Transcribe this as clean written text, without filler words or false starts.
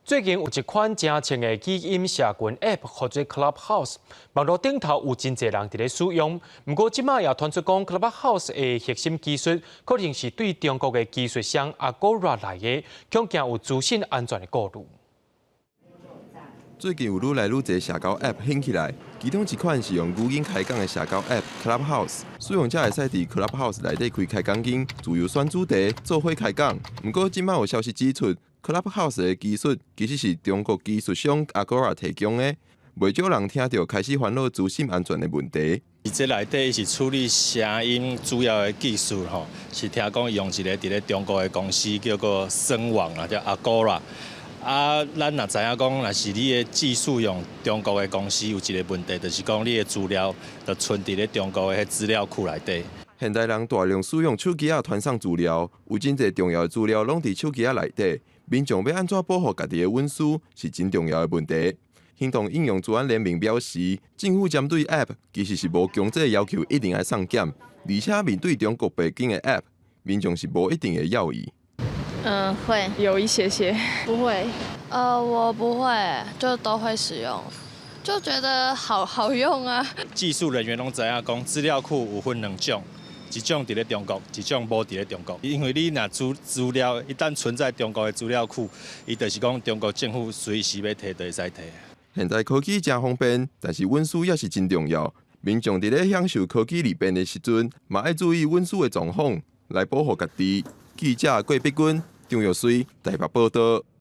最近有一款誠穿的語音社群 App，號做 Clubhouse，網路頂頭有真濟人佇咧使用。毋過這擺也傳出講，Clubhouse 的核心技術可能是對中國的技術商 Agora 來的，恐驚有資訊安全的顧慮。最近有愈來愈濟社交 App 興起來，其中一款是用語音開講的社交 App Clubhouse。使用者會使佇 Clubhouse 內底開開講間，自由選主題，做伙開講。毋過這擺有消息指出，Clubhouse 的技術其實是中國技術商 Agora 提供的，袂少人聽著開始煩惱資訊安全的問題。這內底是處理聲音主要的技術吼，是聽講用一個佇咧中國的公司叫做聲網啊，叫 Agora。啊，咱若知影講，若是你的技術用中國的公司，有一個問題，就是講你的資料就存佇咧中國的彼資料庫內底。現代人大量使用手機仔傳送資料，有真濟重要的資料攏佇手機仔內底。民眾欲按怎保護家己的隱私是真重要的問題。行動應用資安聯盟表示，政府針對 App 其實是無強制要求一定愛送檢，而且面對中國背景的 App，民眾是無一定會猶豫。嗯，會。有一些些。不會。我不會，就都會使用，就覺得好好用啊。技術人員攏知影講，資料庫有分兩種，一種佇咧中國，一種無佇咧中國。因為你若資料一旦存在中國的資料庫，伊就是講中國政府隨時欲提就會使提。現在科技誠方便，但是隱私也是真重要。民眾佇咧享受科技利便的時陣，嘛愛注意隱私的狀況，來保護家己。記者郭碧君、張玉水台北報道。